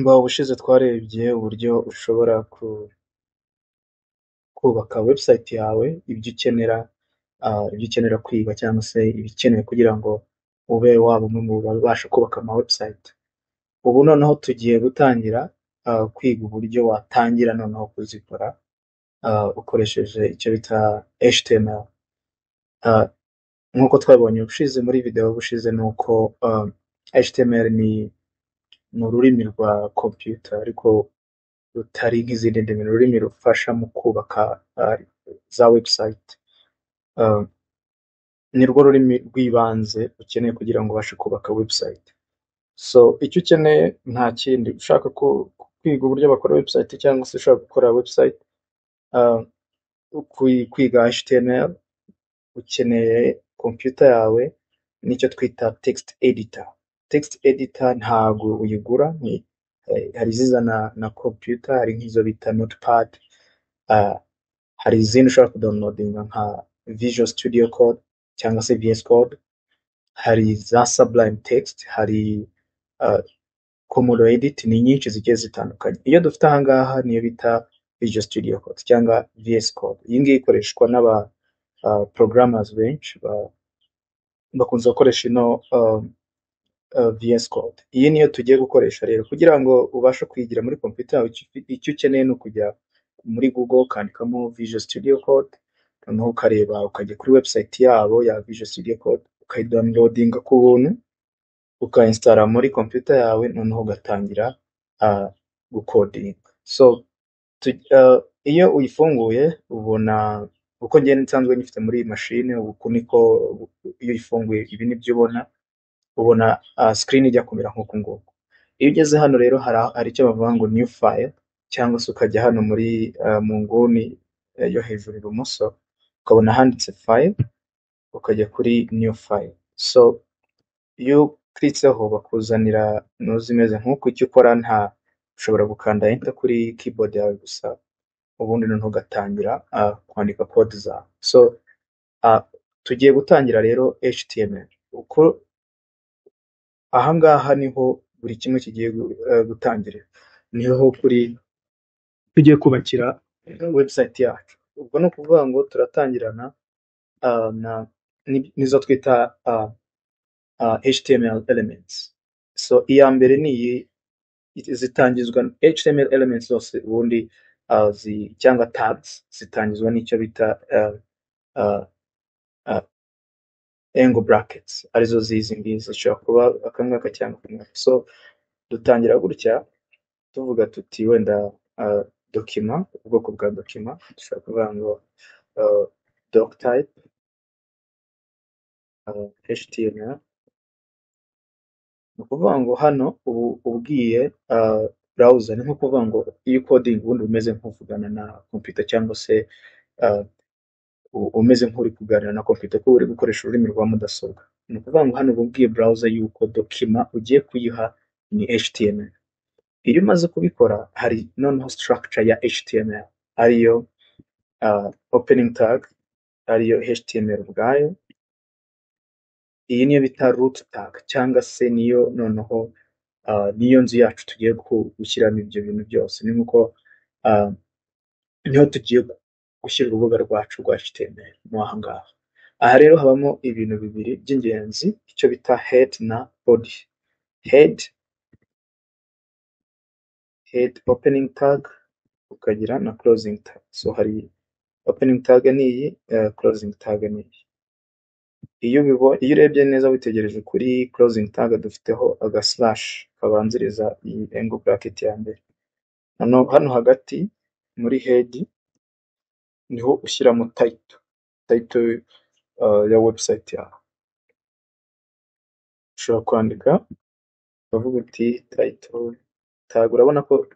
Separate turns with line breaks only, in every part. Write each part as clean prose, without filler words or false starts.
Ubushize twarebye uburyo ushobora kubaka website yawe, ibyo ukenera kwiga cyangwa se ibikenewe kugira ngo ube waba umwe mu babasha kubaka ama website. Ubu noneho tugiye gutangira kwiga uburyo watangira noneho kuzikora ukoresheje icyo bita HTML. Nk'uko twabibonye ubushize muri video ubushize, ni uko HTML ni ururimi rwa computer ariko rutari nk'izindi ndimi, ni ururimi rufasha mu kubaka za website. Ni rwo rurimi rw'ibanze ukeneye kugira ngo ubashe kubaka website. So icyo ukeneye nta kindi, ushaka kwiga uburyo bakora website cyangwa se ushaka gukora website, kwiga HTML, ukeneye computer yawe n'icyo twita text editor. Text editor ntago uyigura, hari izizana na computer, hari nk'izo bita Notepad, hari izindi ushobora kudownloadinga nka Visual Studio Code cyangwa se VS Code, hari za Sublime Text, hari Komodo Edit, ni nyinshi zigiye zitandukanye. Iyo dufite aha ngaha niyo bita Visual Studio Code cyangwa VS Code. Iyi ngiyi ikoreshwa n'aba programmers benshi, bakunze gukoresha ino VS Code. Iyi niyo tugiye gukoresha rero kugira ngo ubashe kuyigira muri computer yawe. Icyo ukeneye ni ukujya muri Google ukandikamo Visual Studio Code, noneho ukareba, ukajya kuri website yabo ya Visual Studio Code, ukayidownloadinga ku buntu, ukayinstalla muri computer yawe, noneho ugatangira gukodinga. So iyo uyifunguye ubona uko njye nsanzwe nyifite muri iyi mashine, uku niko iyo uyifunguye ibi nibyo ubona. Ubona screen ijya kumera nk'uku nguku. Iyo ugeze hano rero hari icyo bavuga ngo "new file", cyangwa se ukajya hano muri mu nguni yo hejuru ibumoso, ukabona handitse "file", ukajya kuri "new file". So iyo ukiritseho bakuzanira noze imeze nk'uku. Icyo ukora, nta ushobora gukanda enter kuri keyboard yawe gusa, ubundi noneho ugatangira kwandika code zawe. So tugiye gutangira rero HTML. Uko ahangaha niho buri kimwe kigiye gutangirira, niho kuri tugiye kubakira website yacu. Ubwo ni ukuvuga ngo turatangirana na nizo twita HTML elements. So iya mbere ni iyi, zitangizwa, HTML elements zose ubundi cyangwa tags zitangizwa n'icyo bita angle brackets, arizo zizi ngizi, zishobora kuba akangaka cyangwa akangaka. So dutangira gutya tuvuga tuti wenda document, ubwoko bwa document, dushobora kuvuga ngo doctype HTML. Ni ukuvuga ngo hano ubu ubwiye browser, ni nko kuvuga ngo iyo coding ubundi umeze nk'uvugana na computer cyangwa se umeze nk'uri kuganira na computer kuko uri gukoresha ururimi rwa mudasobwa. Ni ukuvuga ngo hano uba ubwiye browser yuko document ugiye kuyiha ni HTML. Iyo umaze kubikora, hari noneho structure ya HTML, ariyo opening tag, ariyo HTML ubwayo. Iyi niyo bita root tag, cyangwa se niyo noneho niyo nzu yacu tugiye gushyiramo ibyo bintu byose. Ni nkuko niho tugiye gushyira urubuga rwacu rwa HTML mo aha ngaha. Aha rero habamo ibintu bibiri by'ingenzi, icyo bita head na body. Head, opening tag, ukagira na closing tag. So hari opening tag ni iyi, closing tag ni iyi. Iyo urebye neza, witegereje kuri closing tag, dufiteho aga slash kabanziriza iyi angle bracket ya mbere. Hano hagati muri head niho ushyiramo title ya website yawe. Ushobora kwandika ukavuga uti title tag. Urabona ko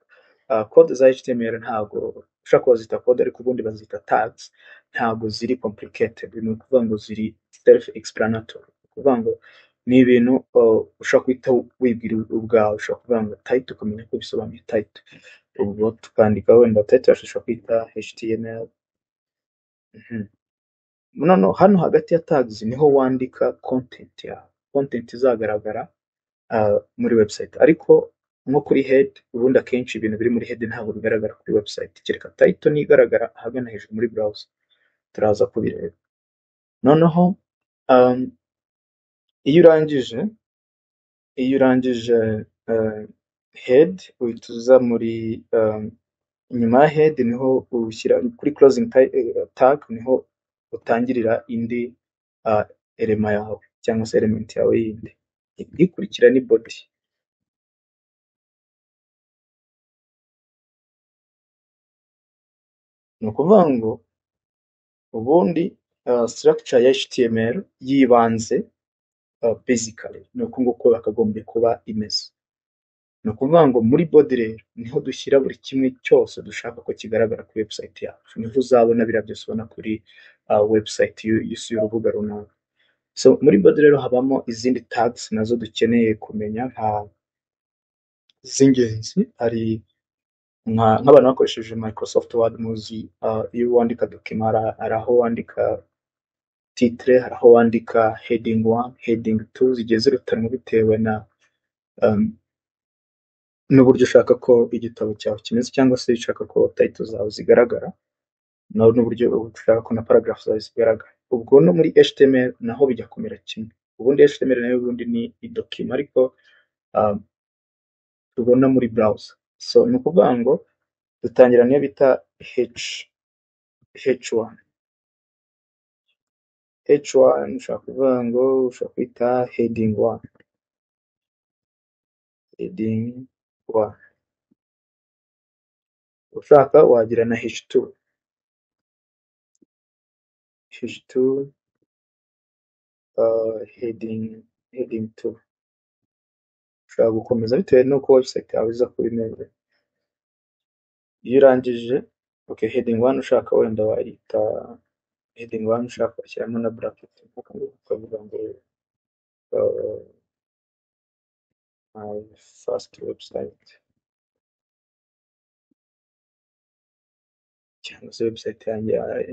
code za HTML ntabwo ushobora kuba bazita code, ariko ubundi bazita tags, ntabwo ziri complicated. Ni ukuvuga ngo ziri self explanatory, ni ukuvuga ngo ni ibintu ushobora guhita wibwira ubwawe. Ushobora kuvuga ngo title, ukamenya ko bisobanuye title. Ubwo tukandika wenda title yacu ushobora kwita HTML. Noneho hano hagati ya tags niho wandika content yawe, content izagaragara muri website. Ariko Nko kuri head, ubundi akenshi ibintu biri muri head ntabwo bigaragara kuri website, kereka title niyo igaragara ahagana hejuru muri browser. Turaza kubireba. Noneho iyo urangije head, uhita uza muri inyuma ya head niho ushyira kuri closing tag, niho utangirira indi elema yawe cyangwa se element yawe yindi. Ikurikira ni body. Ni ukuvuga ngo ubundi structure ya HTML yibanze basically ni uku nguku yakagombye kuba imeze. Ni ukuvuga ngo muri body rero niho dushyira buri kimwe cyose dushaka ko kigaragara kuri website yacu, niho uzabona biriya byose ubona kuri website y'urubuga runaka. So muri body rero habamo izindi tags nazo dukeneye kumenya nka z'ingenzi. Hari nk'abantu bakoresheje Microsoft Word, muzi iyo wandika document hari aho wandika titre, hari aho wandika heading 1, heading 2, zigiye zirutanwa bitewe na n'uburyo ushaka ko igitabo cyawe kimeze, cyangwa se ushaka ko title zawe zigaragara, n'uburyo ushaka ko na paragraph zawe zigaragara. Ubwo no muri HTML naho bijya kumera kimwe. Ubundi HTML nayo ubundi ni document ariko tubona muri browser. So ni ukuvuga ngo dutangira niyo bita H1. H1 ushobora kuvuga ngo ushobora kwita heading 1. Heading 1. Ushaka wagira na H2. H2 heading 2. Ushobora gukomeza bitewe n'uko website yawe iza kuba imeze. Iyo urangije okay, heading 1 ushaka wenda wayita heading 1, ushaka washyiramo na bracket ukavuga ngo my first website, cyangwa se website yanjye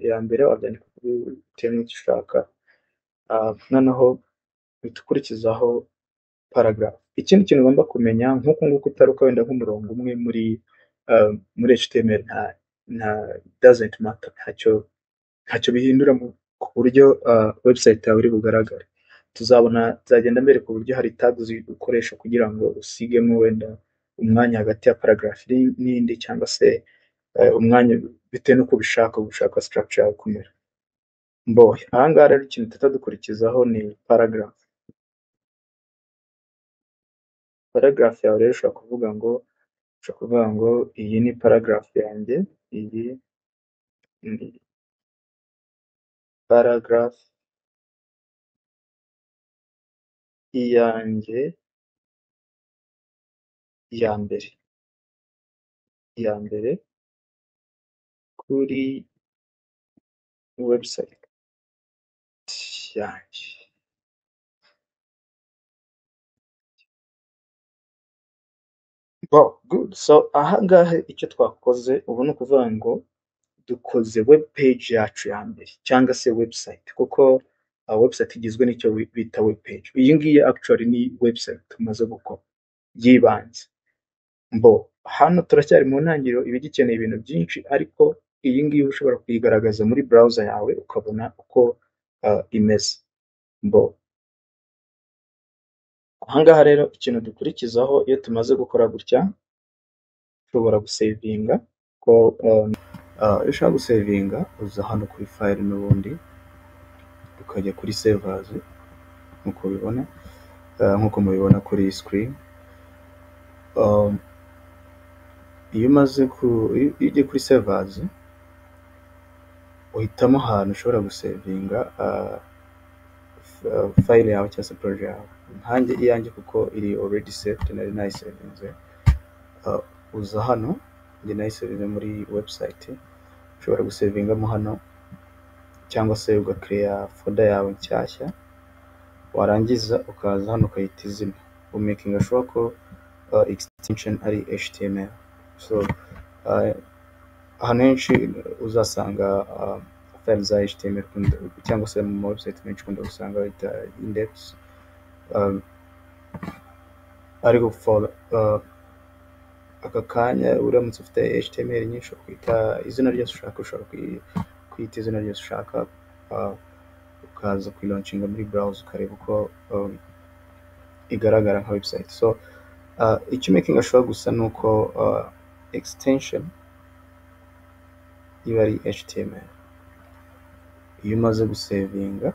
ya mbere, wabyandika bitewe n'icyo ushaka. Noneho uhita ukurikizaho paragraph. Ikindi kintu ugomba kumenya, nk'uku nguku utaruka wenda nk'umurongo umwe muri HTML nta doesn't matter, ntacyo bihindura ku buryo website yawe iri bugaragare. Tuzagenda mbere ku buryo hari tags ukoresha kugira ngo usigemo wenda umwanya hagati ya paragraph n'indi, cyangwa se umwanya bitewe n'uko ubishaka, ushaka structure yawe kumera. Mbo aha ngaha rero ikintu duhita dukurikizaho ni paragraph. Paragraph yawe rero ushobora kuvuga ngo iyi ni paragraph yanjye, iyi ni paragraph yanjye ya mbere kuri website yanjye. Well, good. So aha ngaha icyo twakoze ubu ni ukuvuga ngo dukoze web page yacu ya mbere cyangwa se website, kuko website igizwe n'icyo bita web page. Iyi ngiyi actually ni website tumaze gukora yibanze. Mbo hano turacyari mu ntangiriro, iba igikeneye ibintu byinshi, ariko iyi ngiyi ushobora kuyigaragaza muri browser yawe ukabona uko imeze. Mbo aha ngaha rero ikintu dukurikizaho iyo tumaze gukora gutya, ushobora gusevinga ko iyo ushaka gusevinga uza hano kuri file n'ubundi ukajya kuri save as nk'uko ubibona, nk'uko mubibona kuri screen. Iyo umaze iyo ugiye kuri save as uhitamo ahantu ushobora gusevinga file yawe cyangwa se project yawe. Nkanjye iyanjye kuko iri already saved, nari nayisevinze. Uza hano, njye nayisevinze muri website, ushobora gusevingamo hano cyangwa se ugakreya folder yawe nshyashya, warangiza ukaza hano ukayita izina, umakinga sure ko extension ari HTML. So ahantu henshi uzasanga file za HTML cyangwa se mu website menshi ukunda gusanga bayita index, ariko for Aka kanya uramutse ufite HTML nyinshi, ushobora kwita izina ryose ushaka, ushobora kwita izina ryose ushaka, ukaza kuyilaunchinga muri browser, ukareba uko igaragara nka website. So icyo making sure gusa ni uko extension iba ari HTML. Iyo umaze gusavinga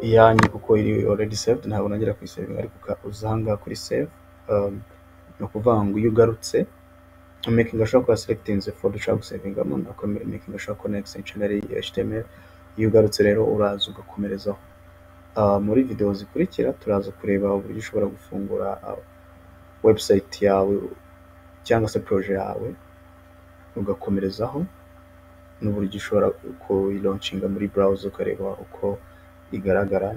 iyanjye, kuko iri already saved, ntabwo nongera kuyisavinga, ariko uza ahangaha kuri save. Ni ukuvuga ngo iyo ugarutse, making sure ko selectinze folder ushaka gusavingamo, nako making sure ko na extension ari HTML. Iyo ugarutse rero, uraza ugakomerezaho. Muri video zikurikira turaza kureba uburyo ushobora gufungura website yawe cyangwa se projet yawe, ugakomerezaho n'uburyo ushobora kuyilaunchinga muri browser, ukareba uko igaragara.